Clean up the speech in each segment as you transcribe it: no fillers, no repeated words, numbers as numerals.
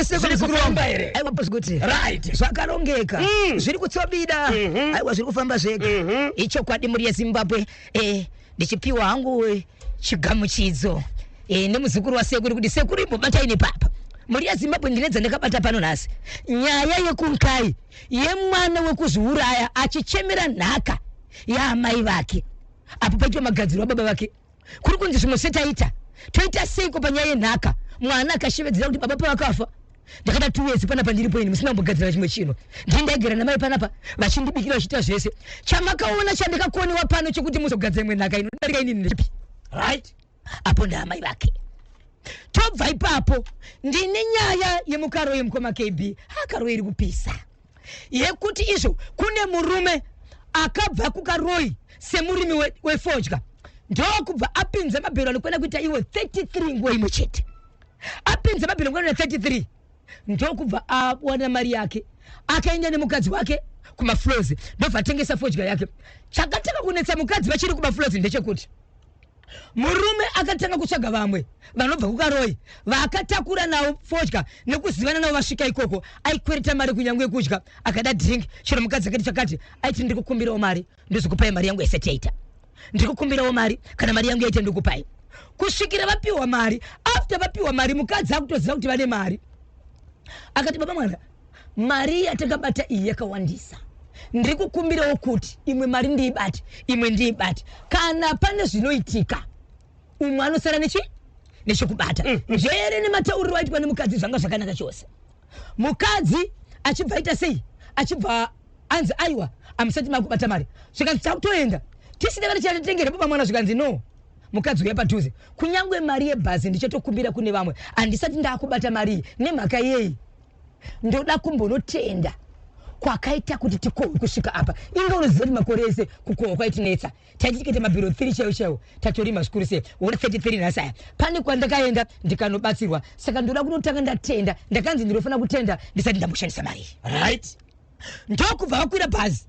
Zviri kufamba here? Aiwa kuti Right. Zvakarongeka. Zviri kutsobida. Aiwa, zviri kufamba zvega. Ichokwadi, mhuri yeZimbabwe, ndichipiwa hangu chigamuchidzo nemuzukuru wasekuru kuti sekuru imbobatai nepapa. Mhuri yeZimbabwe, ndine dzandakabata pano nhasi, nyaya yekunkai yemwana wekuzviuraya achichemera nhaka yaamai vake apo paitwa magadziro ababa vake. Kuri kunzi zvimwe setaita toita seiko panyaya yenhaka? Mwana akashevedzera kuti baba pavakafa ndakada 2 years panapa ndiripo ini musina kumbogadzira chimwe chinhu. Ndini ndaigara namai panapa vachindibikira, vachiita zvese. Chamakaona chandakakoniwa pano chekuti muzogadzira imwe nhaka inodarika inini ndechipi? Apo ndaamai vake. Tobva ipapo, ndine nyaya yemukaro yemukoma KB akaro iri kupisa, yekuti izvo kune murume akabva kuKaroi semurimi wefodya, ndokubva apinza mabhero anokwana kuita iwo 33 nguva imwe chete. Apinza mabhero anokwana 33, ndokubva awana mari yake, akaenda nemukadzi wake kumaFlows, ndobva atengesa fodya yake. Chakatanga kunetsa mukadzi vachiri kumaFlows ndechekuti murume akatanga kutsvaga vamwe vanobva kuKaroi vakatakura navo fodya nekuzivana navo. Vasvika ikoko, aikwereta mari kunyange yekudya, akada drink chero. Mukadzi akati chakati, aiti, "Ndiri kukumbirawo mari, ndozokupai mari yangu yasati yaita. Ndiri kukumbirawo mari, kana mari yangu yaita ndikupai." Kusvikira vapiwa mari. After vapiwa mari, mukadzi akutoziva kuti vane mari, akati, "Baba mwana, mari yatakabata iyi yakawandisa. Ndiri kukumbirawo kuti imwe mari ndiibate, imwe ndiibate. Kana pane zvinoitika, umwe anosara nechi nechekubata." Njere nematauriro aitwa nemukadzi zvanga zvakanaka chose. Mukadzi achibva aita sei? Achibva anzi, "Aiwa, hamusati makubata mari." Zvikanzi, "Takutoenda tisina kana chatitengere, baba mwana." Zvikanzi, "No." Mukadzi uya padhuze, "Kunyange mari yebhazi ndichatokumbira kune vamwe. Handisati ndaakubata mari iyi. Nemhaka yei? Ndoda kumbonotenda kwakaita kuti tikohwe kusvika apa. Inge unoziva kuti makore ese kukohwa kwaitinetsa. Taiti tikaita mabhiro 3 chaiwo chaiwo tatorima zvikuru sei. Wona 33 nhasi aya, pane kwandakaenda ndikanobatsirwa. Saka ndoda kunotanga ndatenda. Ndakanzi ndinofanira kutenda ndisati ndamboshandisa mari iyi." Ndokubva vakwira bhazi.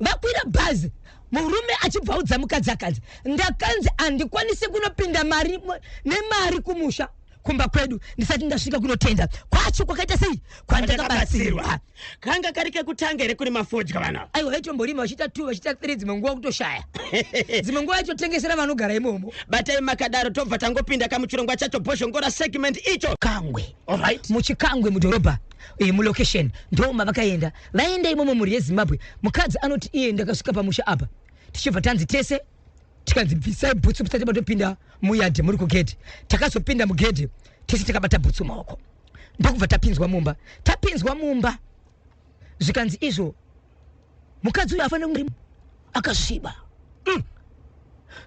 Vakwira bhazi, murume achibva audza mukadzi, akanzi, "Ndakanzi handikwanisi kunopinda mari nemari kumusha kumba kwedu ndisati ndasvika kunotenda kwacho kwakaita sei kwandakabatsirwa." Kanga kari kekutanga here kuri mafodya vanhu ava? Aiwa, vaitomborima vachiita 2, vachiita 3, dzimwe nguva kutoshaya, dzimwe nguva vaitotengesera vanogara imomo. Batai makadaro, tobva tangopinda kamuchirongwa chacho, Bhozhongora segment icho. Kangwe. Alright. Muchikangwe mudhorobha, mulocation ndo mavakaenda. Vaenda imomo, mhuri yeZimbabwe, mukadzi anoti iye, "Ndakasvika pamusha apa, tichibva tanzi tese, tikanzi bvisai bhutsu tisati matopinda muyadhi muri kugedhi. Takazopinda mugedhi tese takabata bhutsu maoko, ndokubva tapinzwa mumba. Tapinzwa mumba, zvikanzi izvo mukadzi uyu afanira kunge akasviba.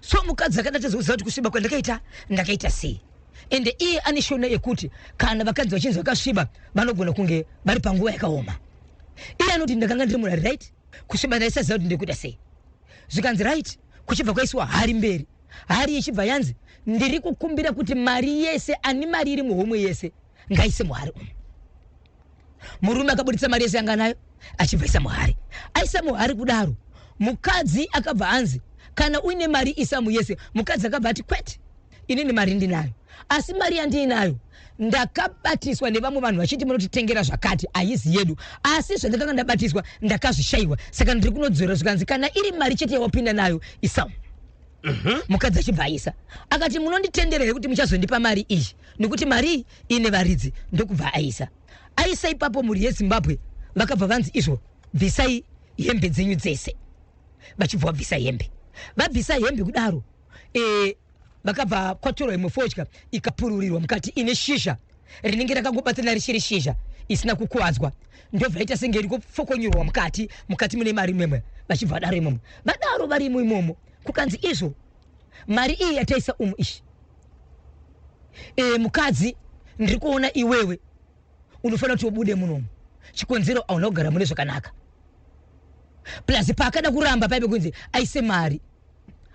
So mukadzi akada kuziva kuti kusviba kwandakaita ndakaita sei. Ende iye ane shona yekuti kana vakadzi vachinzi vakasviba, vanogona kunge vari panguva yakaoma. Iye anoti, 'Ndakanga ndiri munhu ari right, kusviba ndaisaziva kuti ndiri kuita sei.' Zvikanzi right, kuchibva kwaisiwa hari mberi. Hari ichibva yanzi, 'Ndiri kukumbira kuti mari yese, ani mari iri muhomwe yese ngaise muhari umu.' Murume akabuditsa mari yese yanga nayo, achibva isa muhari. Aisa muhari kudaro, mukadzi akabva anzi, 'Kana uine mari isamu yese.' Mukadzi akabva ati, 'Kwete, inini mari ndinayo, asi mari yandiinayo ndakabatiswa nevamwe vanhu vachiti munotitengera zvakati, haizi yedu. Asi zvandakanga ndabatiswa ndakazvishayiwa, saka ndiri kunodzorera.' Zvikanzi, 'Kana iri mari chete yawapinda nayo, isamu.' Mukadzi achibva aisa. Akati, 'Munonditendera here kuti muchazondipa mari iyi, nekuti mari iyi ine varidzi?' Ndokubva aisa. Aisa ipapo, mhuri yeZimbabwe, vakabva vanzi izvo, 'Bvisai hembe dzenyu dzese.' Vachibva vabvisa hembe. Vabvisa hembe kudaro, vakabva kwatorwa imwe fodya, ikapururirwa mukati, ine shizha rinenge rakangobatana richiri shizha isina kukuwadzwa, ndobva ita senge iri kupfokonyorwa mukati. Mukati mune mari imwemwe. Vachibva vadaro imomo, vadaro varimo imomo, kukanzi izvo, 'Mari iyi yataisa umu ishi, mukadzi, ndiri kuona iwewe unofanira kuti ubude munomu. Chikonzero, hauna kugara mune zvakanaka. Plus paakada kuramba paive kunzi aise mari,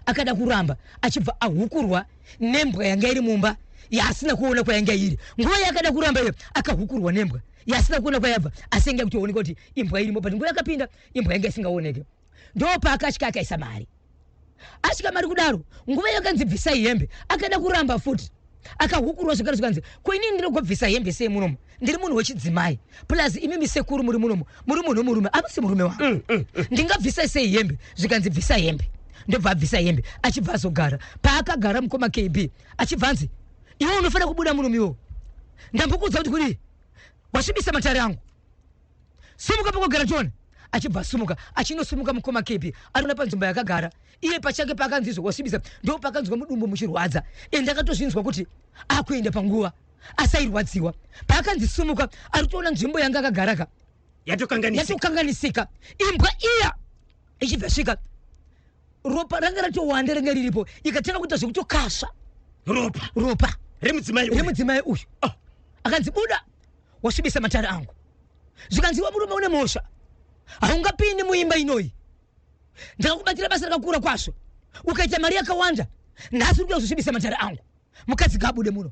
akada kuramba, achibva ahukurwa nembwa yanga iri mumba yaasina kuona kwayanga iri. Nguva yaakada kuramba iyo, akahukurwa nembwa yaasina kuona kwayabva, asi yanga kutooneka kuti imbwa irimo. But nguva yakapinda imbwa yanga isingaoneke. Ndo paakasvika akaisa mari. Asvika mari kudaro, nguva yakanzi bvisai hembe, akada kuramba futi. Akahukurwa zvekare, zvikanzi, "Ko inini ndinogobvisa hembe sei munomu? Ndiri munhu wechidzimai, plus imimi sekuru muri munomu, muri munhu wemurume, amusi murume wangu. Ndingabvisa sei hembe?" Zvikanzi, "Bvisa hembe." Ndobva abvisa hembe, achibva azogara. Paakagara, mukoma KB, achibva anzi, "Iwe unofanira kubuda munomu. Iwewo ndambokuudza kuti kudii? Wasvibisa matare angu. Sumuka pokogara tione." Achibva asumuka, achinosumuka, mukoma KB, ariona panzvimbo yakagara iye pachake. Paakanzi izvo, "Wasvibisa," ndo pakanzwa mudumbu muchirwadza. Ende akatozvinzwa kuti akuenda panguva, asairwadziwa. Paakanzi sumuka, ari kutoona nzvimbo yanga akagara ka yatokanganisika. Yatokanganisika. Imbwa iya ichibva svika, ropa ranga ratowanda, ranga riripo, ikatanga kuita zvekutokasva ropa ropa remudzimai uyu. Remudzimai uyu. Oh. Akanzi, "Buda, wasvibisa matare angu." Zvikanzi, "Iwe murume une mhosva, haungapindi muimba inoyi. Ndakakubatira basa rakakura kwazvo, ukaita mari yakawanda. Nhasi uri kuda kuzosvibisa matare angu. Mukadzi ngaabude muno,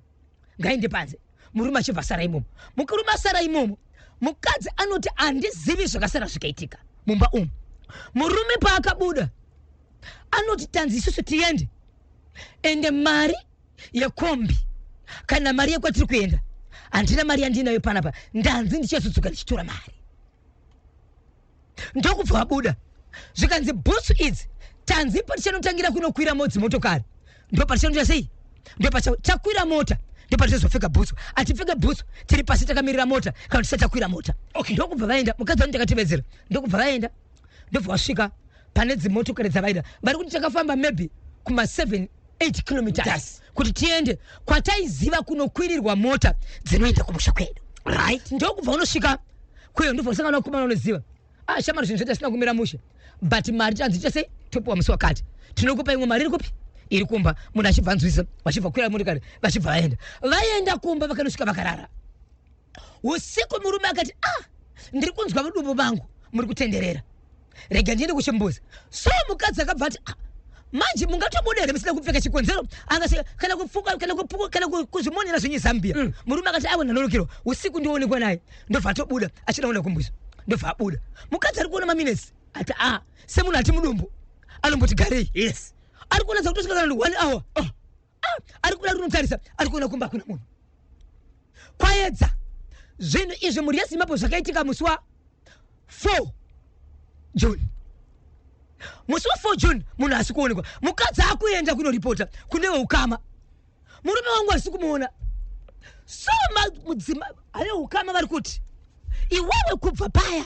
ngaende panze." Murume achibva asara imomo. Murume asara imomo. Mukadzi anoti, "Handizivi zvakasara zvikaitika mumba umu." Murume paakabuda, anoti, "Tanzi isusu tiende, ende mari yekombi kana mari yekwatiri kuenda handina mari yandinayo panapa. Ndanzi ndichazodzoka ndichitora mari." Ndokubva vabuda. Zvikanzi, "Bhutsu idzi, tanzi patichanotangira kunokwira dzimotokari, ndo patichanoita sei, ndo takwira mota, ndo patichazopfeka bhutsu. Hatipfeke bhutsu tiri pasi takamirira mota kana tisati takwira mota." Ndokubva vaenda. Mukadzi wani takatevedzera. Ndokubva vaenda, ndobva vasvika pane dzimotokari dzavaida. Vari kuti, "Takafamba maybe kuma 7 8 kilometers kuti tiende kwataiziva kunokwirirwa mota dzinoenda kumusha kwedu." Ndokubva unosvika kweyo, ndobva usangana vakomana unoziva, "Ah, shamari, zvinhu zvedu asina kumira mushe, but mari tanzi chese topiwa musi wakati. Tinokupa imwe mari iri kupi? Iri kumba." Munhu achibva anzwisa, vachibva kwira motokari, vachibva vaenda. Vaenda kumba, vakanosvika vakarara. Usiku murume akati, "Ah, ndiri kunzwa mudumbu mangu muri kutenderera, rega ndiende kuchimbuzi." So mukadzi akabva ati, "Ah, manje mungatobuda here musina kupfeka? Chikonzero angase kana kupfuka kana kupuka kana kuzvimonera zvenyu Zambia." Murume akati, "Aiwa, ndanonokerwa usiku, ndionekwa naye." Ndobva atobuda achida kuenda kumbuzi. Ndobva abuda. Mukadzi ari kuona maminutes, ati, "A, semunhu ati mudumbu anomboti garei." Ari kuona dzakutosvika kana 1 hour. Oh. Ah, ari kuda kunotarisa, ari kuona kumba hakuna munhu, kwaedza. Zvinhu izvi, mhuri yeZimbabwe, zvakaitika musi wa4 June. Musi wa4 June munhu asi kuonekwa. Mukadzi akuenda kunoripota kune veukama, "Murume wangu asi kumuona." So mudzima veukama vari kuti, "Iwewe, kubva paya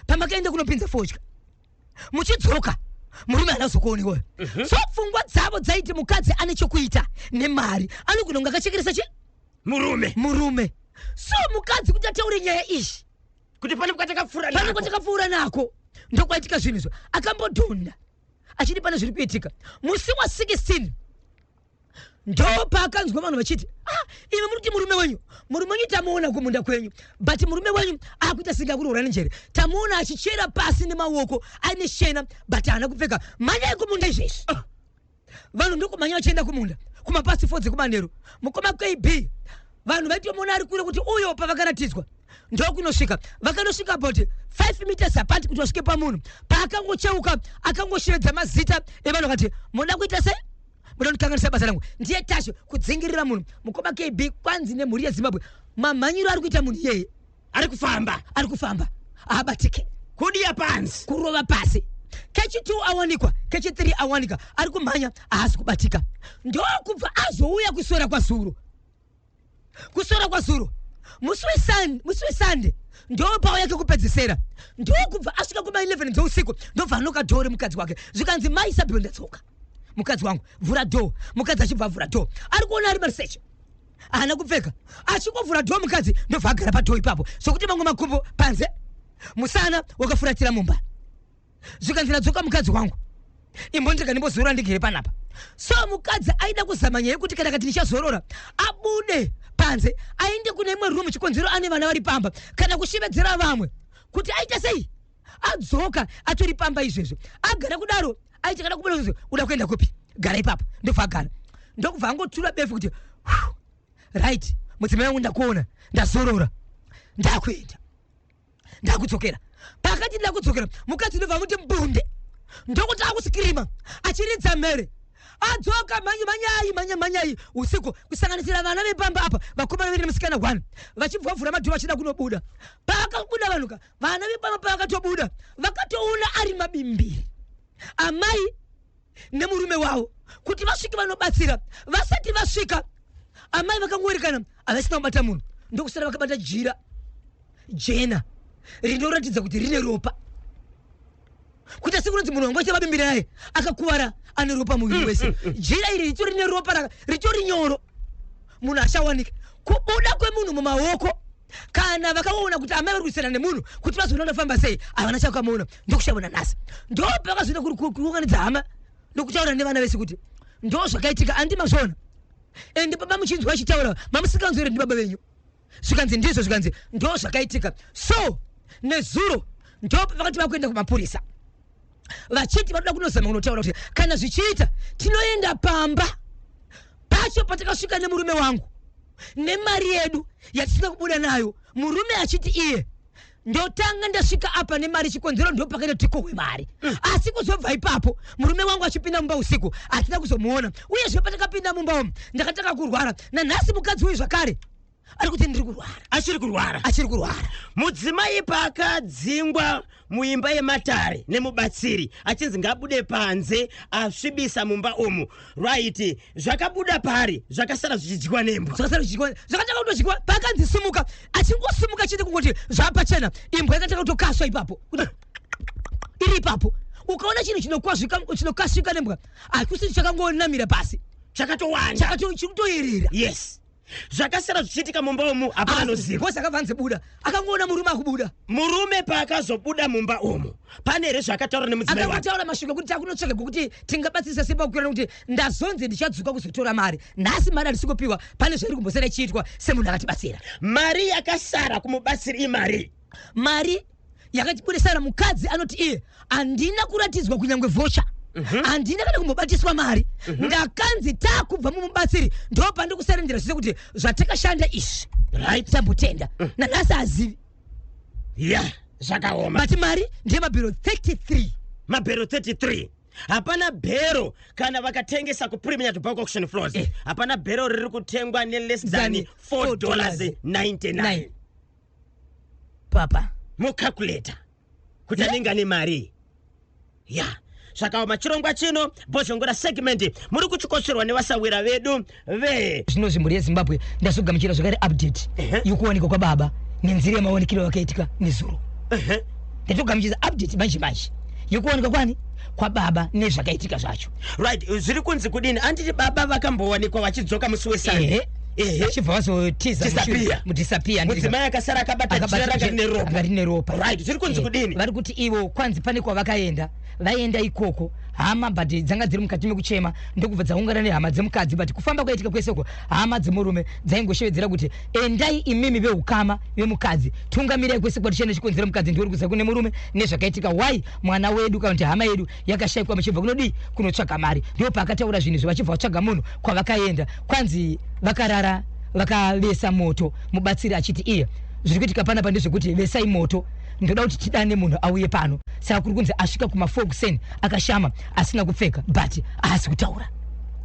pamakaenda kunopinza fodya, muchidzoka, murume haana kuzokuonekwa." So pfungwa dzavo dzaiti mukadzi ane chokuita nemari, anogona kunge akachekeresa chi murume. Murume. So mukadzi kuti ataure nyaya iyi kuti pane kwatakapfuura pane nako. Kwatakapfuura nako, ndokwaitika zvinhu izvo. Akambodhonda achiti pane zviri kuitika. Musi wa16 ndo paakanzwa vanhu vachiti, "Ah, imi muri kuti murume wenyu, murume wenyu tamuona kumunda kwenyu, but murume wenyu akuita singe akurohwa nenjere. Tamuona achichera pasi nemaoko aine shena, but haana kupfeka. Mhanyai kumunda izvezvi." Vanhu ndokumhanya vachienda kumunda kumapast 4 dzekumanheru. Mukoma KB, vanhu vaitomuona ari kure kuti uyo. Pavakaratidzwa, ndokunosvika. Vakanosvika about 5 meters apart kuti vasvike pamunhu. Paakangocheuka, akangoshevedza mazita evanhu, akati, "Munoda kuita sei? Muda kundikanganisa basa rangu?" Ndiye tasho kudzingirira munhu. Mukoma KB, kwanzi nemhuri yeZimbabwe, mamhanyiro ari kuita munhu iyeye, ari kufamba, ari kufamba, haabatike. Kudiya pansi. Kurova pasi. Kechi2 awanikwa, kechi3 awanika, ari kumhanya, haasi kubatika. Ndokubva azouya kusora kwazuro, kusora kwazuro, musi weSunday, ndo pauya kekupedzisera. Ndokubva asvika kuma11 dzousiku, ndobva anoka door remukadzi wake. Zvikanzi, "Mai Sabhio, ndadzoka. Mukadzi wangu, vhura door." Mukadzi achibva avhura door, ari kuona ari mariseche, haana kupfeka. Achingovhura door, mukadzi ndobva agara padoor ipapo, zvokuti mamwe makumbo panze, musana wakafuratira mumba. Zvikanzi, "Ndadzoka, mukadzi wangu, imbondrega ndimbozorora, ndigere panapa." So mukadzi aida kuzama nyaya yekuti kana kati ndichazorora, abude panze aende kune imwe room, chikonzero ane vana vari pamba, kana kushevedzera vamwe kuti aita sei, adzoka atori pamba izvezvo. Agara kudaro, aiti kana kubuda izvezvo, "Uda kuenda kupi? Gara ipapo." Ndobva agara, ndokubva angotura befu kuti, "Whew, right, mudzimai wangu ndakuona, ndazorora, ndakuenda, ndakudzokera." Pakati ndakudzokera, mukadzi ndobva muti mbunde, ndokuti akuscreama achiridza mhere. Adzoka mhanye mhanyai mhanye mhanyai usiku, kusanganisira vana vepamba apa, vakomana viri nemusikana 1, vachibva vavhura madhoo vachida kunobuda. Paakabuda vanhu ka, vana vepamba pavakatobuda vakatoona ari mabimbiri, amai nemurume wavo. Kuti vasvike vanobatsira, vasati vasvika amai vakangoerekana havasina kubata munhu, ndokusara vakabata jira jena rinoratidza kuti rine ropa, kuita sekunonzi munhu wangu aita mabimbiri aye akakuvara, ane ropa muviri wese. Jira iri ritori neropa, ritori nyoro, munhu achawanika. Kubuda kwemunhu mumaoko, kana vakaona kuti amai vari kuisana nemunhu, kuti vazoona ndafamba sei, havana chakamuona. Ndokushaona nhasi ndo pakazoenda kuunganidza hama nokutaura nevana vese kuti ndo zvakaitika. Andi mazviona? Ende baba muchinzwa achitaura, mamusikanzwa here? Ndibaba venyu. Zvikanzi ndizvo, zvikanzi ndo zvakaitika. So nezuro ndo vakati vakuenda kumapurisa, vachiti vanoda kunozama kunotaura kuti kana zvichiita tinoenda pamba pacho patakasvika nemurume wangu nemari yedu yatisina kubuda nayo. Murume achiti iye, "Ndotanga ndasvika apa nemari, chikonzero ndo pakaita tikohwe mari." Asi kuzobva ipapo murume wangu achipinda mumba usiku, hatina kuzomuona. Uyezve patakapinda mumba umu ndakatanga kurwara. Nanhasi mukadzi uyu zvakare ari kuti ndiri kurwara. Achiri kurwara? Achiri kurwara. Mudzimai paakadzingwa muimba yematare nemubatsiri achinzi ngabude panze, asvibisa mumba umu, right? Zvakabuda pari zvakasara zvichidyiwa nembwa. Zvakasara zvichidyiwa, zvakatanga kutodyiwa. Pakanzi simuka, achingosimuka chete, kungoti zvapachena, imbwa yakatanga kutokaswa ipapo, kuti iri ipapo. Ukaona chinhu chinokasvika nembwa, hakusi chakangonamira pasi. Chakatowanda. Chikutoyerera. Yes, zvakasara zvichiitika mumba umu hapana anoziva. Bosi akabva anzi buda, akangoona murume akubuda. Murume paakazobuda mumba umu, pane here zvaakataura nemudzimai wake? Akangotaura mashoko ekuti takunotsvaga kwekuti tingabatsirisa sei pakukwira, nekuti ndazonzi ndichadzoka kuzotora mari. Nhasi mari handisi kupiwa. Pane zvairi kumbosara ichiitwa semunhu akatibatsira? Mari yakasara kumubatsiri imari? Mari yakatibudisana, mukadzi anoti iye, "Handina kuratidzwa kunyange voucher, handina kana kumbobatiswa mari. Ndakanzi taakubva mumubatsiri ndo pandikusurrendera zvise kuti zvatakashanda izvi." Tambotenda, nanhasi hazivi. Ya, zvakaoma. But mari ndeyemabhero 33. Mabhero 33. Hapana bhero kana vakatengesa kuPremier Tobacco auction floors. Hapana bhero riri kutengwa neless than Than $4.99. 9 papa. Mucalculator kuti anenge ane mari. Ya, zvakaoma. Chirongwa chino, Bhozhongora segment, muri kuchikotsverwa nevasawira vedu ve Zvinozvi mhuri yeZimbabwe, ndazogamuchira zvakare update yekuwanikwa kwababa nenzira yemawanikiro yakaitika nezuro. Ndatogamuchira update manje manje yekuwanikwa kwani kwababa nezvakaitika zvacho. Right, zviri kunzi kudini? Anditi baba vakambowanikwa vachidzoka musi weSunday? Ehe. Vachibva vazotiza. Disappear. Mudisappear. Mudzimai akasara akabata jira ranga rine ropa. Ranga rine ropa. Right, zviri kunzi kudini? Vari kuti ivo kwanzi pane kwavakaenda, vaenda ikoko hama, but dzanga dziri mukati mekuchema, ndokubva dzaungana nehama dzemukadzi. But kufamba kwaitika kwese uko, hama dzemurume dzaingoshevedzera kuti, "Endai imimi veukama vemukadzi, tungamirai kwese kwatichaenda. Chikonzero mukadzi ndiuri kuza kune murume nezvakaitika. Why mwana wedu kana kuti hama yedu yakashayikwa muchibva kunodii, kunotsvaga mari?" Ndipo paakataura zvinhu izvo, vachibva vatsvaga munhu. Kwavakaenda kwanzi vakarara vakavesa moto. Mubatsiri achiti iye, "Zviri kuitika panapa ndezvekuti vesai moto, ndoda kuti tidane munhu auye pano." Saka kuri kunzi asvika kuma4 kuseni akashama, asina kupfeka, but haasi kutaura.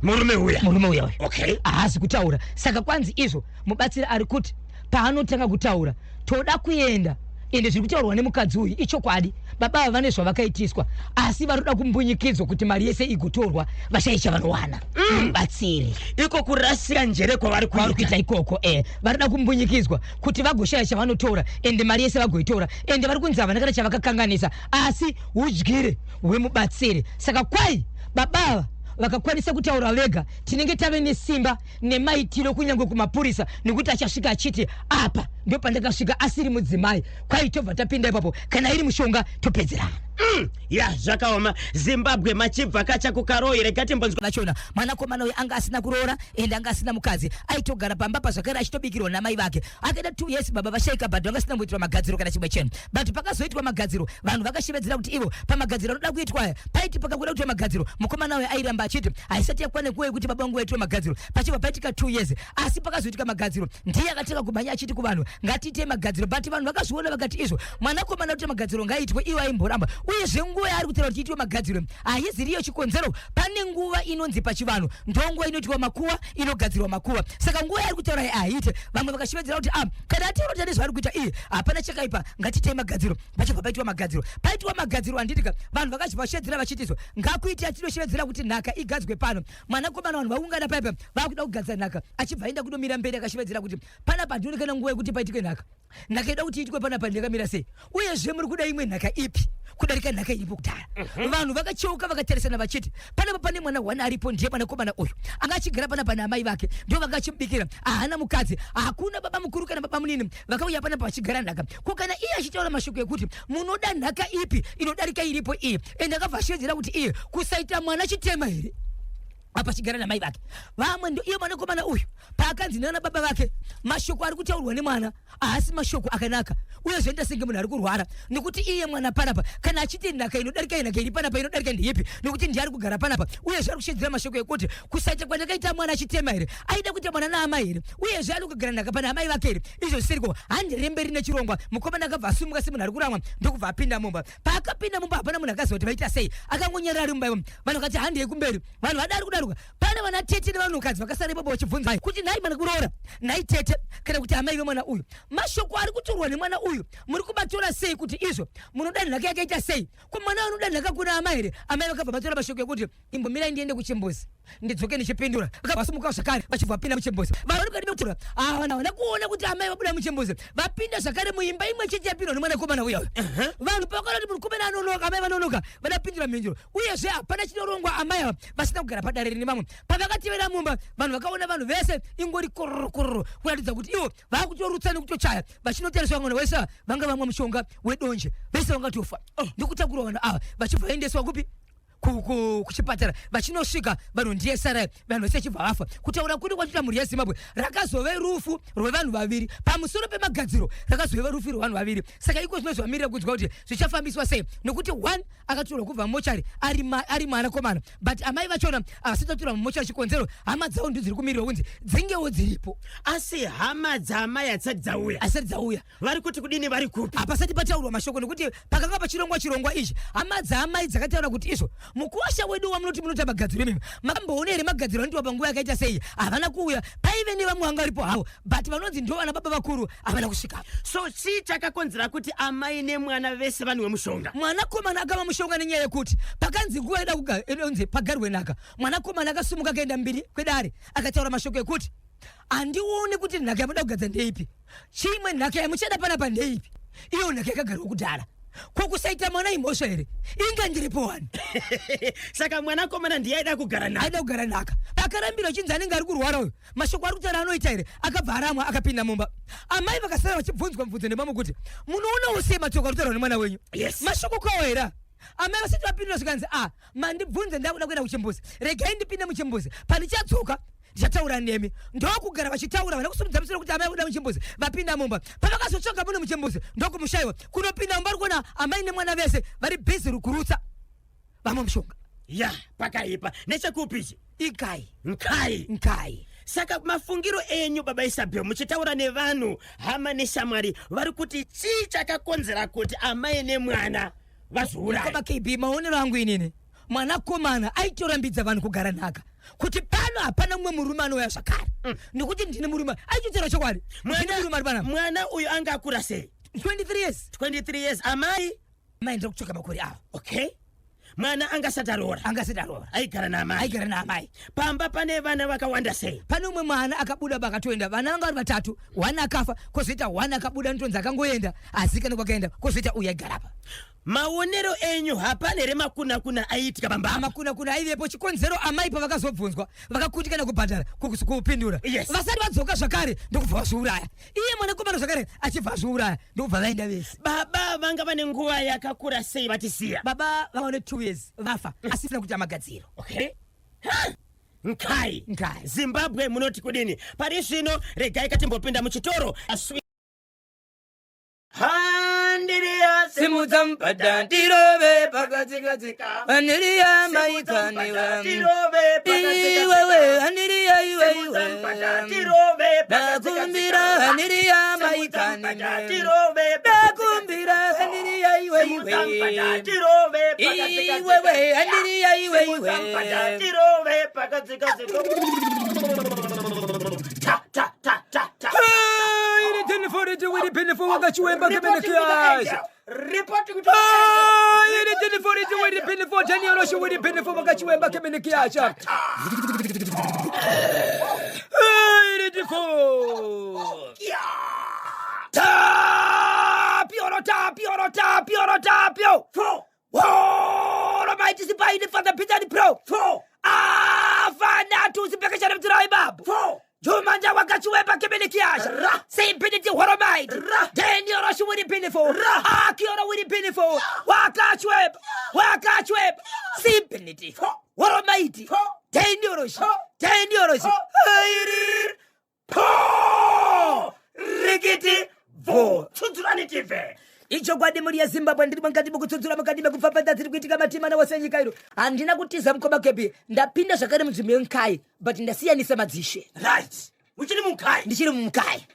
Murume uya? Murume uya uyu. Haasi kutaura. Saka kwanzi izvo mubatsiri ari kuti paanotanga kutaura, toda kuenda. Ende zviri kutaurwa nemukadzi uyu ichokwadi, baba ava vane zvavakaitiswa, asi vari kuda kumbunyikidzwa kuti mari yese igotorwa, vashayi chavanowana nemubatsiri. Iko kurasika njere kwavari Kwavari kuita. Kuita ikoko, vari kuda kumbunyikidzwa kuti vagoshaya chavanotora, ende mari yese vagoitora. Ende vari kunzi havana kana chavakakanganisa, asi udyire hwemubatsiri. Saka kwai baba ava vakakwanisa kutaura vega, tinenge tave nesimba nemaitiro kunyange kumapurisa, nekuti achasvika achiti, "Apa ndo pandakasvika asiri mudzimai." Kwai tobva tapinda ipapo, kana iri mushonga topedzerana. Ya, zvakaoma. Zimbabwe, machibva kacha kukaroi, rega timbonzwa. Vachona mwanakomana uyu anga asina kuroora, ende anga asina mukadzi, aitogara pamba pazvakare achitobikirwa namai vake. Akaita 2 years baba vashaika, but vanga asina kumboitirwa magadziro kana chimwe chinhu. But pakazoitwa magadziro, vanhu vakashevedzera kuti ivo pamagadziro anoda kuitwa aya. Paiti pakakuda kuitwa magadziro, mukomana uyu airamba achiti haisati yakwana nguva yekuti baba vangu vaitwe magadziro. Pachibva paitika 2 years, asi pakazoitika magadziro, ndiye akatanga kumhanya achiti kuvanhu, "Ngatiitei magadziro." But vanhu vakazviona vakati izvo mwanakomana kuti magadziro ngaaitwe, iwo aimboramba. Uyezve nguva yaari kutaura kuti iitwe magadziro haiziriyo chikonzero. Pane nguva inonzi pachivanhu ndonguva inoitwa makuva, inogadzirwa makuva. Saka nguva yaari kutaura iyi haiite. Vamwe vakashevedzera kuti ah, kana ataura kuti ane zvaari kuita iye hapana chakaipa, ngatiitei magadziro. Pachibva paitwa magadziro, paitwa magadziro handitika, vanhu vakachibva vashevedzera vachitizwa ngakuite atinoshevedzera kuti nhaka igadzwe pano. Mwanakomana vanhu vaungana paipa vakuda kugadzira nhaka, achibva aenda kunomira mberi akashevedzera kuti panapa handionekana nguva yekuti paitike nhaka. Nhaka ida kuti iitwe panapa ndakamira sei? Uyezve muri kuda imwe nhaka ipi kudarika nhaka iripo kudhara? Vanhu vakacheuka vakatarisana vachiti panapa pane mwana one aripo, ndiye mwanakomana uyu anga achigara panapa naamai vake, ndo vanga achimubikira, haana mukadzi, hakuna baba mukuru kana baba munini vakauya panapa vachigara nhaka. Ko kana iye achitaura mashoko ekuti munoda nhaka ipi inodarika iripo iyi, ende akabva ashevedzera kuti iye kusaita mwana chitema here apa achigara namai vake. Vamwe ndo iye mwanakomana uyu paakanzi nana baba vake mashoko ari kutaurwa nemwana haasi mashoko akanaka, uye zvoita senge munhu ari kurwara, nekuti iye mwana panapa kana achiti nhaka inodarika nhaka iri panapa inodarika ndeipi, nekuti ndiye ari kugara panapa. Uyezve ari kushedzera mashoko ekuti kusaita kwandakaita mwana achitema here, aida kuita mwana naamai here, uyezve ari kugara nhaka pana amai vake here, izvo zvisiriko. Handiremberi nechirongwa. Mukomana akabva asumuka semunhu ari kuramwa ndokubva apinda mumba. Paakapinda mumba hapana munhu akaziva kuti vaita sei, akangonyarara ari mumba imomo. Vanhu vakati handei kumberi, vanhu vadari kudaruka. Pane vana tete nevanhukadzi vakasara ipapo vachibvunza kuti nhai mwana kuroora, nhai tete kana kuti amai vemwana uyu, mashoko ari kutorwa nemwana uyu muri kubatora sei kuti izvo munoda nhaka yakaita sei? Ko mwana anoda nhaka kuna amai here? Amai vakabva vatora mashoko ekuti imbomirai ndiende kuchimbuzi ndidzoke ndichipindura. Vakabva vasimuka zvakare vachibva vapinda muchimbuzi. Vanhu vari mukati mekutora havana havana kuona kuti amai vabuda muchimbuzi vapinda zvakare muimba imwe chete yapindwa nemwanakomana uya uyu. Vanhu pavakaona kuti mukomana anonoka, amai vanonoka, vanapindura mhinduro. Uyezve hapana chinorongwa amai ava vasina kugara padare rine vamwe. Pavakatevera mumba vanhu vakaona vanhu vese ingori kororo kororo, kuratidza kuti ivo vakutorutsa nekutochaya vachinotariswa vamwe vese vanga vamwa mushonga wedonje, vese vangatofa. Ndokutakurwa vanhu ava vachibva vaendeswa kupi? Kuchipatara. Vachinosvika vanhu ndiye sarai, vanhu vese vachibva vafa. Kutaura kuri kwatoita mhuri yeZimbabwe, rakazove rufu rwevanhu vaviri pamusoro pemagadziro, rakazove rufu rwevanhu vaviri. Saka iko zvino zvamirira kunzwa kuti zvichafambiswa sei, nokuti one akatorwa kubva mumochari ari mwanakomana, but amai vachona havasati vatorwa mumochari. Chikonzero hama dzavo ndidzo dziri kumirirwa kunzi dzingewo dziripo, asi hama dzaamai hadzisati dzauya. Asati dzauya. Vari kuti kudini? Vari kupi? Hapasati pataurwa mashoko, nekuti pakanga pachirongwa chirongwa ichi hama dzaamai dzakataura kuti izvo mukuwasha wedu wamunoti munoita magadziro imimi, makamboona here magadziro anoitwa panguva yakaita sei? Havana kuuya. Paive nevamwe vanga varipo havo, but vanonzi ndo vana baba vakuru havana kusvika. So chii chakakonzera kuti amai nemwana vese vanwe mushonga? Mwanakomana akava mushonga nenyaya yekuti pakanzi nguva ida inonzi pagarwe nhaka, mwanakomana akasimuka akaenda mbiri kwedare akataura mashoko ekuti handioni kuti nhaka yamuda kugadza ndeipi, chimwe nhaka yamuchada panapa ndeipi, iyo nhaka yakagarwa kudhara. Ko kusaita mwana imhosva here? Inga ndiripo wani. Saka mwanakomana ndiye aida kugara nhaka. Aida kugara nhaka. Pakarambirwa chinzi anenge ari kurwara uyu, mashoko ari kutaura anoita here? Akabva aramwa akapinda mumba. Amai vakasara vachibvunzwa mubvunzo nemamwe kuti munoonawo sei mashoko ari kutaurwa nemwana wenyu? Mashoko kwawo here? Amai vasati vapindura zvikanzi a mandibvunze, ndakuda kuenda kuchimbuzi, regai ndipinde muchimbuzi, pandichatsoka ndichataura nemi. Ndokugara vachitaura, vana kusumudza musoro kuti amai kuda muchimbuzi, vapinda mumba. Pavakazotsvaga mune muchimbuzi ndokumushayiwa, kunopinda mumba uri kuona amai nemwana vese vari bhizi rukurutsa vamwe mushonga. Ya, pakaipa. Nechekupi ichi? Ikai. Nkai. Nkai. Saka mafungiro enyu baba Isabel, muchitaura nevanhu hama neshamwari, vari kuti chii chakakonzera kuti amai nemwana vazviuraye? Baba KB, maonero angu inini, mwanakomana aitorambidza vanhu kugara nhaka kuti pano hapana mumwe murume anouya zvakare, nekuti ndine murume. Aitotaura chokwadi, ndine murume ari panapa. Mwana uyu anga akura sei? 23 years. 23 years. Amai? Amai ndiri kutsvaka makore avo. Okay, mwana angasati aroora. Angasati aroora. Aigara naamai. Aigara naamai. Pamba pane vana vakawanda sei? Pane umwe mwana akabuda bakatoenda, vana vanga vari vatatu, one akafa, kwozoita one akabuda notonzi akangoenda azikane kwakaenda, kwozoita uyu aigara apa. Maonero enyu, hapana here makunakuna aiitika pamba apa? Makunakuna aivepo. Chikonzero amai pavakazobvunzwa vakakundikana kubhadhara kupindura. Vasati vadzoka zvakare ndokubva vazviuraya. Iye mwanakomana zvakare achibva azviuraya, ndokubva vaenda vese. Baba vanga vane nguva yakakura sei vatisiya? Baba vava ne 2 years vafa, asi sina kuita magadziro. Okay. Ha! Nkai. Nkai. Zimbabwe munoti kudini pari zvino? Regai katimbopinda muchitoro. Handiriya, simudza mubhadha ndirove pakatsikatsi, handiriya maikaniwe iwewe, handiriya iwe iwe, ndakumbira, handiriya maikaniwe, ndakumbira, handiriya iwe. iwe iwe iwewe andiriya iwe iwe. Tirove pakadzikadzika. Ta ta ta ta ta. Iri tenifori tiwiri penifo wakachiwemba kemenekiasha. Reporting to Iri tenifori tiwiri penifo daniel shiwiri penifo wakachiwemba kemenekiasha. Iri tifo. Tapio tapio tapio tapio. Four. Woro maiti sipaini father Peter ni pro. Four. Afana tusipekeshana mtirai babu. Four. Jumanja wakachiwemba kemenekiasha. Ra. Simpiniti horomaiti. Ra. Daniel shiwiri penifo. Ra. Akiora wiri penifo. Wakachwemba. Wakachwemba. Simpiniti. Four. Horomaiti. Four. Daniel shi. Four. Daniel shi. Four. Airi. Po. Rikiti. Vo. Tsudzurani tive. Ichokwadi mhuri yeZimbabwe, ndiri mukati mekutsudzura, mukati mekupfapfadza dziri kuitika matimana wose enyika ino. Handina kutiza, mukoma Kepi, ndapinda zvakare munzvimbo yemukai, but ndasiyanisa madzishe. Right. Uchiri mukai. Ndichiri mumukai.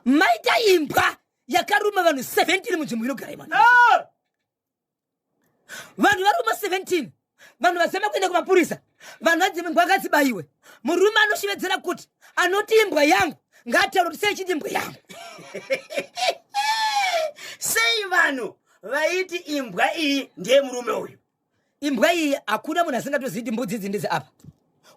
Maita imbwa yakaruma vanhu 17 munzvimbo inogara imwana. Ah! Vanhu varuma 17, vanhu vazama kuenda kumapurisa, vanhu vanzi imbwa ngadzibayiwe. Murume anoshevedzera kuti anoti imbwa yangu ngaataure kuti sei chiti imbwa yangu. Sei vanhu vaiti imbwa iyi ndiye murume uyu? Imbwa iyi hakuna munhu asingatozivi kuti mbudzi idzi ndedzeapa,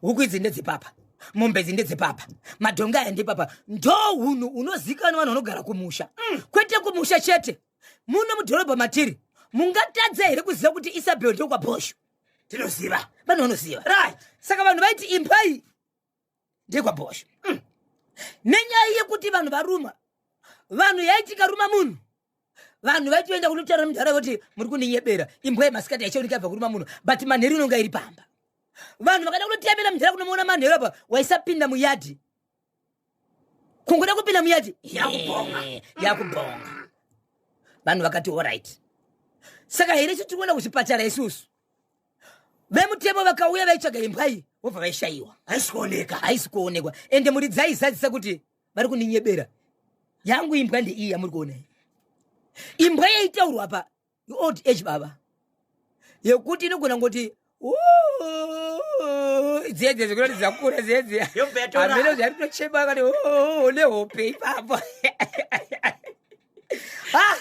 huku idzi ndedzepapa, mombe idzi ndedzepapa, madhongi aya ndepapa. Ndo hunhu unozikanwa vanhu vanogara kumusha. Kwete kumusha chete, muno mudhorobha matiri mungatadza here kuziva kuti Isabel ndokwaBhosho? Tinoziva. Vanhu vanoziva. Right. Saka vanhu vaiti imbwa iyi ndekwaBhosho. Nenyaya yekuti vanhu varuma vanhu, yaiti ikaruma munhu, vanhu vaitoenda kunotaura munharaunda kuti muri kundinyebera, imbwa yemasikati yachaoneka yabva kuruma munhu, but manheru inonga iri pamba. Vanhu vakada kunotemera munharaunda kunomuona manheru apa, waisapinda muyadhi. Kungoda kupinda muyadhi, Yakubhonga. Yakubhonga. Vanhu vakati alright, saka here isu tiri kuenda kuzvipatara isusu? Vemutemo vakauya vaitsvaga imbwa iyi, vobva vaishayiwa. Haisi kuoneka. Haisi kuonekwa. Ende muri dzaizadzisa kuti vari kundinyebera, yangu imbwa ndeiyi yamuri kuona iyi. Imbwa yaitaurwa pa old age baba, yekuti inogona ngoti dzedze zvekunoti dzakura dzedze. Yobva yatora. Hameno zvaritochema kati nehope ipapo. Ha,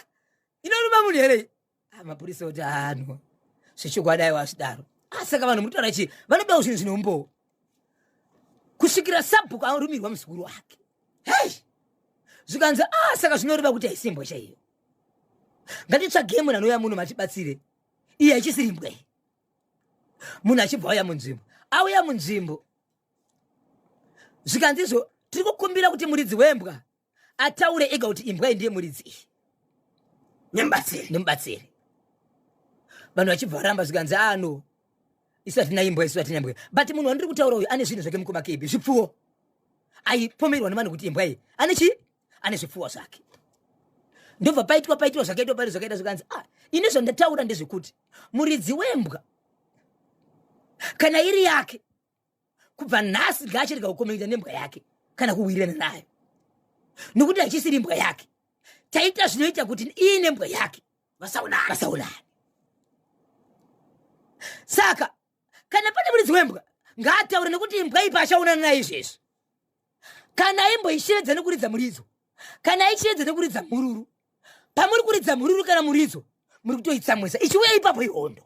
inoruma munhu here? Ah, mapurisa kuti ano zvechokwadi aiwa zvidaro. Ah, saka vanhu mutaura chii? Vanodawo zvinhu zvinombowo kusvikira sabhuku arumirwa muzukuru wake. Hei, zvikanzi ah, saka zvinoreva kuti haisi imbwa chaiyo, ngatitsvagei munhu anouya muno matibatsire, iye haichisiri imbwa iyi. Munhu achibva auya munzvimbo, auya munzvimbo, zvikanzi izvo tiri kukumbira kuti muridzi wembwa ataure ega kuti imbwa iyi ndiye muridzi iyi. Nemubatsiri. Nemubatsiri. Vanhu vachibva varamba, zvikanzi ano isu hatina imbwa, isu hatina imbwa. But munhu wandiri kutaura uyu ane zvinhu zvake, mukoma Kebi, zvipfuwo. Aipomerwa nevanhu kuti imbwa iyi ane chii, ane zvipfuwo zvake. Ndobva paitwa paitwa zvakaitwa pari zvakaita, zvikanzi ah, ini zvandataura ndezvekuti muridzi wembwa kana iri yake, kubva nhasi ngaachirega kukomunita nembwa yake kana kuwirirana nayo, nokuti hachisiri imbwa yake. Taita zvinoita kuti iine mbwa yake vasaonani. Vasaonani. Saka kana pane muridzi wembwa ngaataure, nekuti imbwa ipa achaonana nayo izvezvi. Kana imboishiredza nekuridza muridzo, kana ichiredza nekuridza mhururu, pamuri kuridza mhururu kana muridzo, muri kutoitsamwisa, ichiuya ipapo ihondo.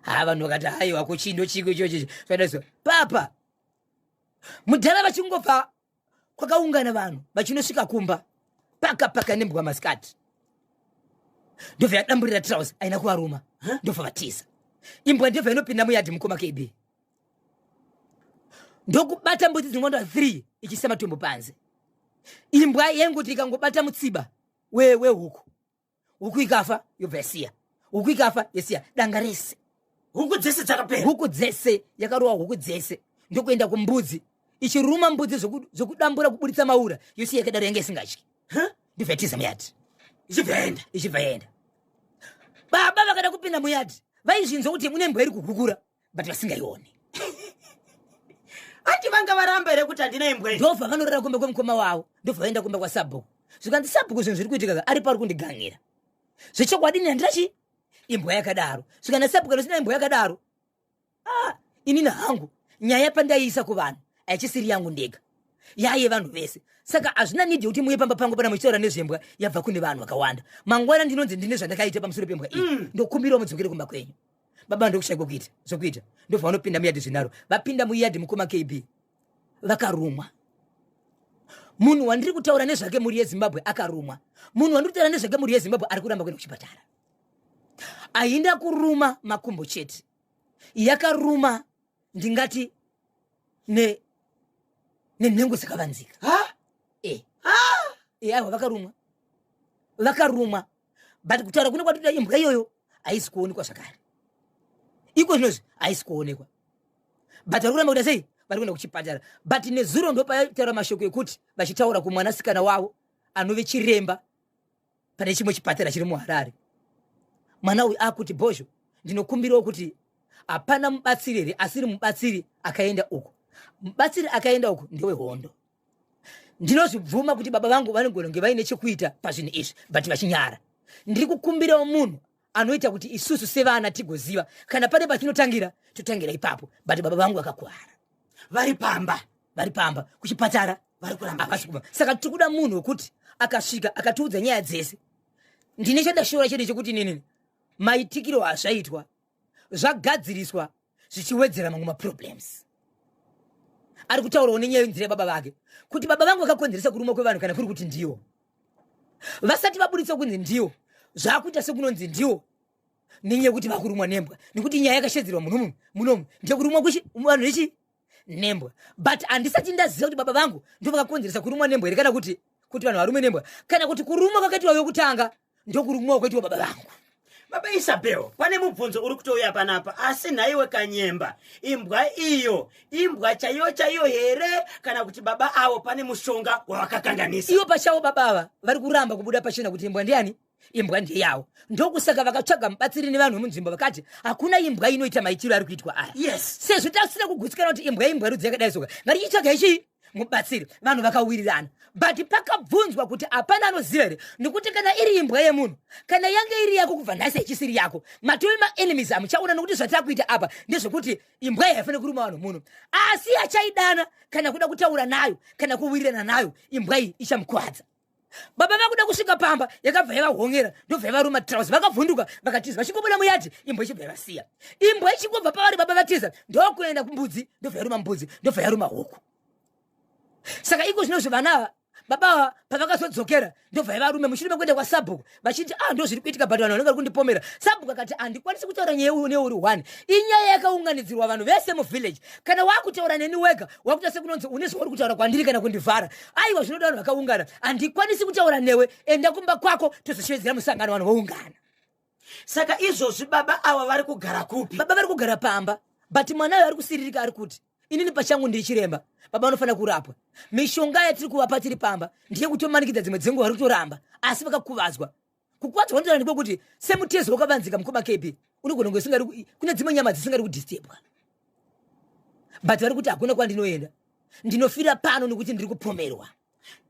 Ha, vanhu vakati haiwa, kuchindo chiko ichochi zvadaiso papa mudhara. Vachingobva kwakaungana vanhu vachinosvika kumba, paka paka nembwa masikati, ndobva yadamburira trouser, aina kuvaruma, ndobva vatiza. Imbwa ndobva inopinda muyadhi, mukoma KB, ndokubata mbudzi dzinowanda 3 ichiisa matombo panze. Imbwa yengoti ikangobata mutsiba wehuku, huku ikafa yobva yasiya, huku ikafa yasiya danga rese. Huku dzese dzakapera. Huku dzese yakarova, huku dzese, ndokuenda kumbudzi ichiruma mbudzi zvokudambura kuburitsa maura, yosiya yakadaro. Yange isingatyi. Ndobva yatiza muyadhi. Ichibva yaenda. Ichibva yaenda. Baba vakada kupinda muyadhi, vaizvinzwa kuti mune mbwa iri kuhukura, but vasingaioni. Ati vanga varamba here kuti handina imbwa iyi? Ndobva vanorara kumba kwemukoma wavo, ndobva vaenda kumba kwasabhuku. Zvikanzi sabhuku zvinhu zviri kuitika ka ari pari kundigangira. Zvechokwadi ini handina chi imbwa yakadaro. Zvikanzi sabhuku kana usina imbwa yakadaro ah, inini hangu nyaya pandaiisa kuvanhu haichisiri yangu ndega yaye vanhu vese saka hazvina need yekuti muye pamba pangu pana muchitaura nezvembwa yabva kune vanhu vakawanda mangwana ndinonzi ndine zvandakaita pamusoro pembwa iyi mm. ndokumbirawo mudzokere kumba kwenyu baba ndokushaikwa kuita zvokuita ndobva vanopinda muyadhi zvinaro vapinda muyadhi mukoma kb vakarumwa munhu wandiri kutaura nezvake mhuri yezimbabwe akarumwa munhu wandiri kutaura nezvake mhuri yezimbabwe ari kuramba kuenda kuchipatara haina kuruma makumbo chete yakaruma ndingati ne nenhengo dzakavanzika e e aiwa vakarumwa vakarumwa but kutaura kune kwatoita imbwa iyoyo haisi kuonekwa zvakare iko zvinozvi haisi kuonekwa but vari kuramba kuita sei vari kuenda kuchipatara but nezuro ndopaitaura mashoko ekuti vachitaura kumwanasikana wavo anove chiremba pane chimwe chipatara chiri muharare mwana uyu akuti bhozho ndinokumbirawo kuti hapana mubatsiri here asiri mubatsiri akaenda uku mubatsiri akaenda uku ndewehondo ndinozvibvuma kuti baba vangu vanogona kunge vaine chekuita pazvinhu izvi but vachinyara ndiri kukumbirawo munhu anoita kuti isusu sevana tigoziva kana pane patinotangira totangira ipapo but baba vangu vakakuwara vari pamba vari pamba kuchipatara vari kuramba havasi kubva saka tiri kuda munhu wekuti akasvika akatiudza nyaya dzese ndine chandashora chete chekuti nini maitikiro azvaitwa zvagadziriswa zvichiwedzera mamwe maproblems ari kutaurawo nenyaya yenzira yababa vake kuti baba vangu vakakonzeresa kuruma kwevanhu kana kuri kuti ndiwo vasati vaburitsa kunzi ndiwo zvakuita sekunonzi ndiwo nenyaya yekuti vakurumwa nembwa nekuti nyaya yakashedzerwa munomu munomu ndekurumwa kuchi vanhu nechi nembwa but handisati ndaziva kuti baba vangu ndovakakonzeresa kurumwa nembwa here kana kuti kuti vanhu varume nembwa kana kuti kurumwa kwakaitwa yokutanga ndokurumwa kwakaitwa baba vangu baba isabel pane mubvunzo uri kutouya panapa asi nhaiwe kanyemba imbwa iyo imbwa chaiyo chaiyo here kana kuti baba avo pane mushonga wavakakanganisa ivo pachavo baba ava vari kuramba kubuda pachena kuti imbwa ndiani imbwa ndeyavo ndokusaka vakatsvaga mubatsiri nevanhu vemunzvimbo vakati hakuna imbwa inoita maitiro ari kuitwa aya yes sezvo tasina kugutsikana kuti imbwa imbwa rudzi yakadai soka ngatichitsvaga ichii mubatsiri vanhu vakawirirana but pakabvunzwa kuti hapana anoziva here nekuti kana iri imbwa yemunhu kana yange iri yako kubva nhasi ichisiri yako matove maenemies amuchaona nokuti zvatakuita apa ndezvekuti imbwa iyi haifanira kuruma vanhu muno asi achaidana kana kuda kutaura nayo kana kuwirirana nayo imbwa iyi ichamukwadza baba vakuda kusvika pamba yakabva yavahongera ndobva yavaruma trouse vakavhunduka vakatiza vachingobuda muyadhi imbwa ichibva yavasiya imbwa ichingobva pavari baba vatiza ndokuenda kumbudzi ndobva yaruma mbudzi ndobva yaruma huku saka iko zvinozvo vana ava baba ava pavakazodzokera ndobva yavarume mushure mekuenda kwasabhuku vachiti ah ndozviri kuitika but vanhu vanenge vari kundipomera sabhuku akati handikwanisi kutaura nyaya neuri one inyaya yakaunganidzirwa vanhu vese muvillage kana wakutaura neni wega wakuita sekunonzi une zvauri kutaura kwandiri kana kundivhara aiwa zvinoda vanhu vakaungana handikwanisi kutaura newe enda kumba kwako tozoshevedzera musangano vanhu voungana saka izvozvi baba ava vari kugara kupi baba vari kugara pamba but mwana uyo ari kusiririka ari kuti inini pachangu ndiri chiremba baba vanofanira kurapwa mishonga yatiri kuvapa tiri pamba ndeyekutomanikidza dzimwe dzenguva vari kutoramba asi vakakuvadzwa kukuvadzwa kwandinotaura ndikokuti semutezo wakavanzika mukoma kb unogona kunge usingadi kune dzimwe nyama dzisingadi kudistebwa but vari kuti hakuna kwandinoenda ndinofira pano nekuti ndiri kupomerwa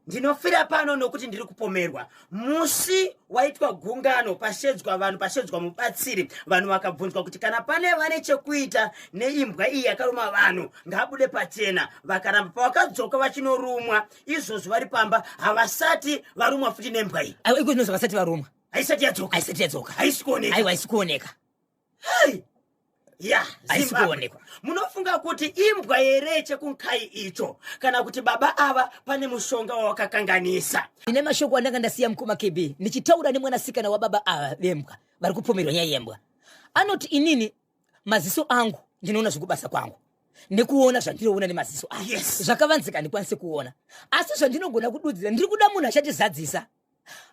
ndinofira pano nokuti ndiri kupomerwa musi waitwa gungano pashedzwa vanhu pashedzwa mubatsiri vanhu vakabvunzwa kuti kana pane vane chekuita neimbwa iyi yakaruma vanhu ngaabude pachena vakaramba pavakadzoka vachinorumwa izvozvo vari pamba havasati varumwa futi nembwa iyi aiwa iko zvinozvo vasati varumwa haisati yadzoka haisati yadzoka haisi kuoneka aiwa haisi kuoneka Hey! ya Haisi Zimbabwe. kuonekwa. munofunga kuti imbwa here chekunkai icho kana kuti baba ava pane mushonga wawakakanganisa ndine mashoko andanga ndasiya mukoma kb ndichitaura nemwanasikana wababa ava vembwa vari kupomerwa nyaya yembwa anoti inini maziso angu ndinoona zvekubasa kwangu nekuona zvandinoona nemaziso aya Yes. zvakavanzika handikwanisi kuona asi zvandinogona kududzira ndiri kuda munhu achatizadzisa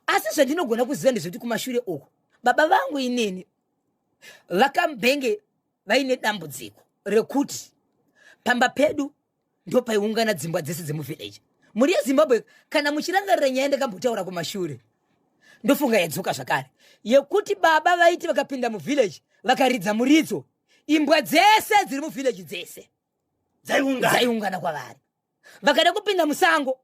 asi zvandinogona kuziva ndezvekuti kumashure uku baba vangu inini vakambenge vaine dambudziko rekuti pamba pedu ndopaiungana dzimbwa dzese dzemuvillage mhuri yezimbabwe kana muchirangarira nyaya ndakambotaura kumashure ndofunga yadzoka zvakare yekuti baba vaiti vakapinda muvillage vakaridza muridzo imbwa dzese dziri muvillage dzese dzaiungana dzaiungana kwavari vakada kupinda musango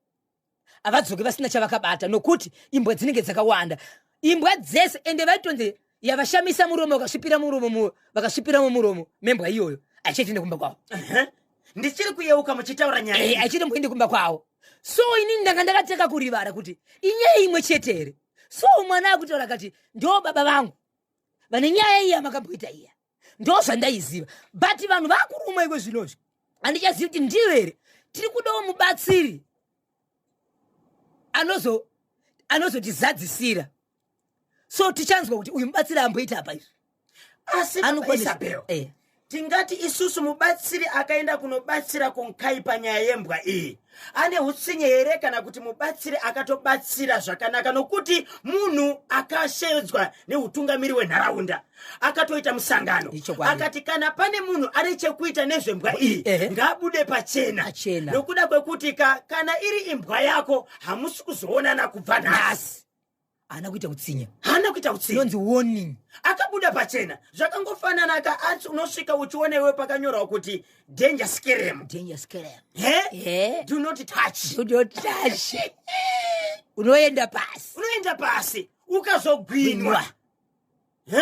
Havadzoke vasina chavakabata, nokuti imbwa dzinenge dzakawanda, imbwa dzese. Ende vaitonzi yavashamisa muromo, vakasvipira muromo, vakasvipira mumuromo membwa iyoyo, haichaitende kumba kwavo. Ndichiri kuyeuka muchitaura nyaya iyi. Haichitomboendi kumba kwavo. So inini ndanga ndakateka kurivara kuti inyaya imwe chete here. So mwana akutaura akati, "Ndo baba vangu vane nyaya iya makamboita iya, ndo zvandaiziva." But vanhu vakuruma ikwe zvinozvi, handichazivi kuti ndiyo here. Tiri kudawo mubatsiri anozotizadzisira. So tichanzwa kuti uyu mubatsiri amboita apa izvi. Asi Baba Isabel, tingati isusu mubatsiri akaenda kunobatsira kunkai panyaya yembwa iyi ane utsinye here, kana kuti mubatsiri akatobatsira zvakanaka, nokuti munhu akashevedzwa neutungamiri hwenharaunda akatoita musangano, Ichokwadi. akati kana pane munhu ane chekuita nezvembwa iyi, ngaabude pachena, Pachena. nokuda kwekuti kana iri imbwa yako, hamusi kuzoonana kubva nhasi. Nhasi haana kuita utsinya. Haana kuita utsinye. Inonzi warning. Akabuda pachena. Zvakangofanana ka asi unosvika uchiona iwe pakanyorwa kuti "Danger scam." Danger scam. He. "Do "Do not touch." not touch." Unoenda pasi. Unoenda pasi ukazogwinwa. He?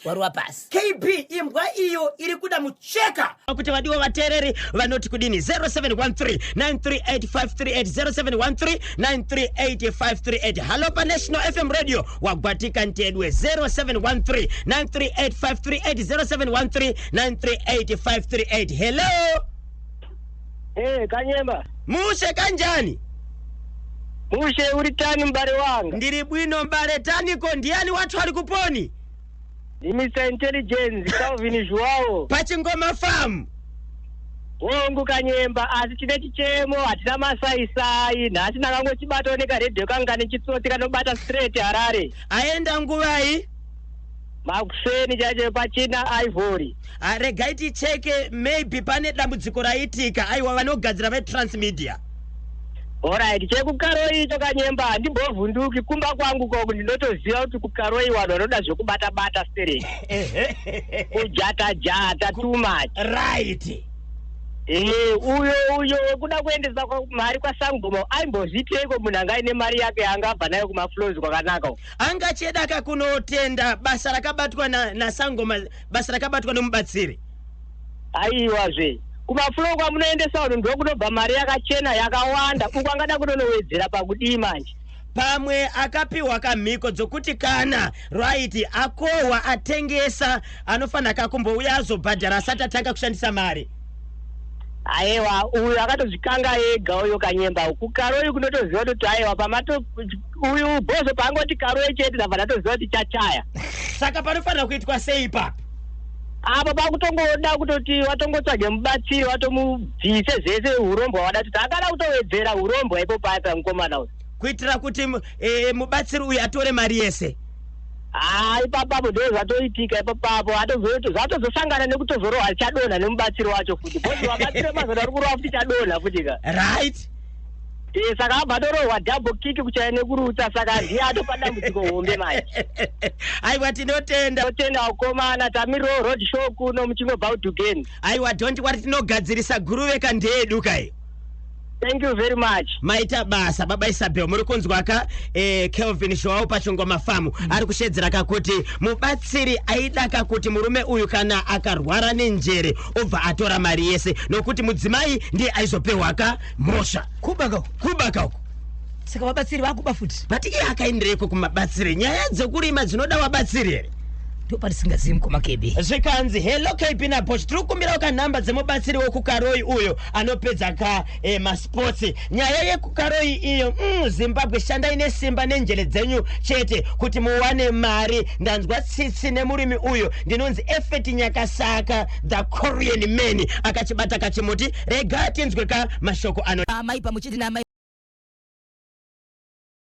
Warwa pasi. KB, imbwa iyo iri kuda mucheka kuti vadiwa vateereri vanoti kudini? 0713 938538, 0713 938538. Halo paNational FM Radio, wagwatika ntedwe. 0713 938538, 0713 938538. Hello. Eh, Kanyemba. Mushe, kanjani? Mushe, uri tani mbare wanga? Ndiri bwino mbale, taniko? Ndiani wathu ali kuponi? Ndi Mr. Intelligence Calvin Joao. Pachingoma Farm. Hongu Kanyemba, asi tine chichemo, hatina masaisai. Nhasi ndakangochibatawo nekaredhiyo kanga kane chitsotsi kanobata straight Harare. Aenda nguvai? Makuseni chaicho pachina Ivory. Ah, regai ticheke, maybe pane dambudziko raitika. Aiwa, vanogadzira veTransmedia. Alright, chekukaroi icho Kanyemba, handimbovhunduki kumba kwangu koko ndinotoziva kuti kukaroi vanhu vanoda zvekubata-bata stereki. Kujata-jata too much. Eh, uyo wekuda kuendesa mari kwasangoma aimbozviiteiko munhu anga aine mari yake yaangabva nayo kumaflows kwakanaka uko? Angachedaka kunotenda basa rakabatwa nasangoma, basa rakabatwa nomubatsiri. Aiwazve, kumaflow kwamunoendesa vanhu ndokunobva mari yakachena yakawanda. Uko angada kunonowedzera pakudii manje? Pamwe akapiwa kamhiko dzokuti kana right akohwa, atengesa, anofanira kakumbouya azobhadhara asati atanga kushandisa mari. Aiwa, uyu akatozvikanga ega uyo Kanyemba. Kukaroi kunotoziva kuti aiwa, pamato uyu bhozo paangoti Karoi chete, ndabva ndatoziva kuti chachaya. Saka panofanira kuitwa sei ipapo? Apo pakutongoda kutoti watongotsvage mubatsiri, watomubvise zvese urombwa wada kuti akada kutowedzera urombwa ipo paya mukomana uyu. Kuitira kuti mubatsiri uyu atore mari yese. Haa, ipapapo ndo zvatoitika ipapapo. Zvatozosangana nekutozorohwa chadonha nemubatsiri wacho futi, because vabatsiri vemazana vari kurova futi chadonha futi ka. Saka abva atorohwa double kick, kuchaya nekurutsa, saka ndiye atopa dambudziko hombe manje. Aiwa, tinotenda. Totenda vakomana, tamiriro road show kuno muchingobva kudhugeni. Aiwa, don't worry, tinogadzirisa guruve kandeedu kai. Thank you very much. Maita basa baba Isabel. Muri kunzwa ka, Kelvin Joao pachingoma Farm ari kushedzera kakuti mubatsiri aidaka kuti murume uyu kana akarwara nenjere obva atora mari yese, nokuti mudzimai ndiye aizopewa ka mhosva. Kuba kako. Kuba kako. Saka vabatsiri vakuba futi. But iye akaendereko kumabatsiri? Nyaya dzekurima dzinoda wabatsiri here? Ndo patisingazivi, mukoma KB. Zvikanzi, "Hello KB naBoch, tiri kukumbirawo kanhamba dzemubatsiri wekukaroi uyo anopedza ka masports. Nyaya yekukaroi iyo, Zimbabwe, shandai nesimba nenjere dzenyu chete kuti muwane mari. Ndanzwa tsitsi nemurimi uyo. Ndinonzi Efeti Nyakasaka, the Korean man." Akachibata kachimuti. Rega tinzwe ka mashoko ano. Amai pamuchiti naamai.